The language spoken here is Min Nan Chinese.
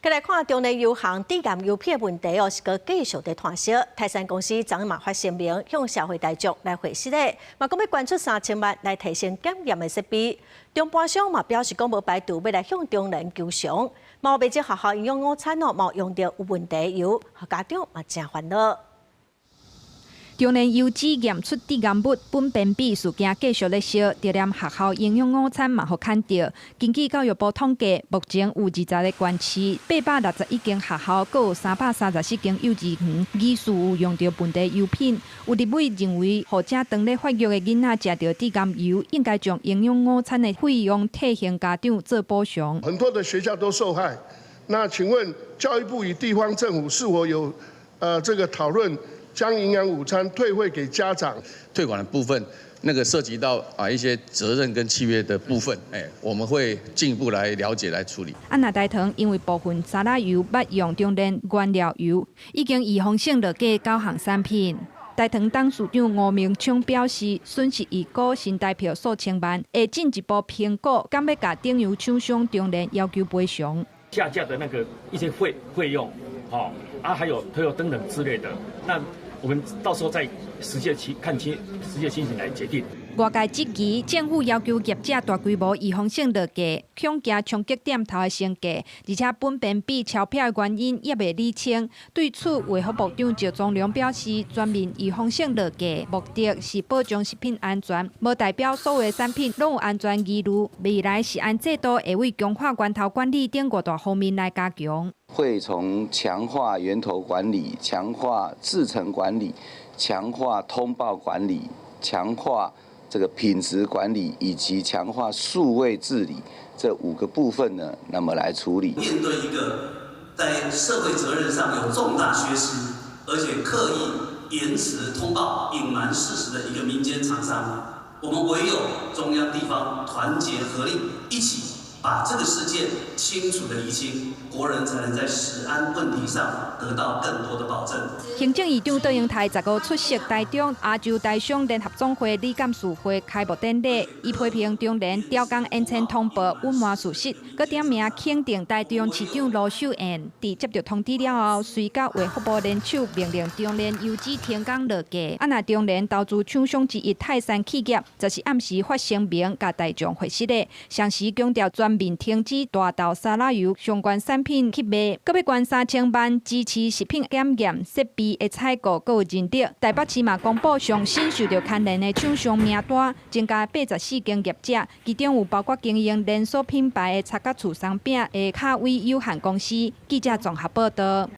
來看中聯油行致癌油品的問題哦，是閣繼續佇湠燒。泰山公司昨昏嘛發聲明，向社會大眾來回釋咧，嘛講欲捐出3000萬來提升檢驗的設備。中盤商嘛表示講無排除欲來向中聯求償。嘛有袂少學校營養午餐哦，嘛用著有問題油，家長嘛誠煩惱。中聯油脂驗出致癌物苯苯芘事件繼續咧燒，就連學校營養午餐嘛予牽著。根據教育部統計，目前有20個縣市、861間學校，閣有334間幼稚園，疑似有用著問題油品。有立委認為，予遮當咧發育的囡仔食著致癌油，應該將營養午餐的費用退還家長做補償。很多的學校都受害，那請問教育部與地方政府是否有這個討論？將營養午餐退費給家長？退款的部分，那個涉及到啊一些責任跟契約的部分，哎，我們會進一步來了解來處理。啊，若台糖因為部分沙拉油捌用中聯原料油，已經預防性落架九項產品。台糖董事長吳明聰表示，損失預估新台票數千萬，會進一步評估，敢欲共頂油廠商中聯要求賠償。下架的那個一些費用，吼啊，還有退貨等等之類的，那我們到時候再實際情看清實際情形來決定。外界質疑政府要求業者大規模預防性落架，恐驚衝擊店頭的生計，而且苯苯芘超標的原因猶未理清。對此，衛福部長趙宗龍表示，全面預防性落架，目的是保障食品安全，無代表所有產品攏有安全疑慮。未來食安制度會為強化源頭管理等五大方面來加強。會從強化源頭管理、強化製程管理、強化通報管理、強化這個品質管理以及強化數位治理這五個部分呢，那麼來處理。面對一個在社會責任上有重大缺失，而且刻意延遲通報、隱瞞事實的一個民間廠商，我們唯有中央地方團結合力，一起把這個事件清楚的釐清，國人才能在食安問題上得到更多的保證。行政院長卓榮泰15出席台中亞洲台商聯合總會理監事會開幕典禮，伊批評中聯刁工延遲通報隱瞞事實，閣點名肯定台中市長盧秀燕。佇接著通知了後，隨佮衛福部聯手命令中聯油脂停工落架。啊，若中聯投資廠商之一泰山企業，則是暗時發聲明，共大眾回釋的，同時強調全面停止大豆沙拉油相關產品去賣，閣欲捐3000萬支持食品檢驗設備的採購閣有認證。台北市嘛公布上新受著牽連的廠商名單，增加84間業者，其中有包括經營連鎖品牌的七角厝鬆餅的卡威有限公司。記者綜合報導。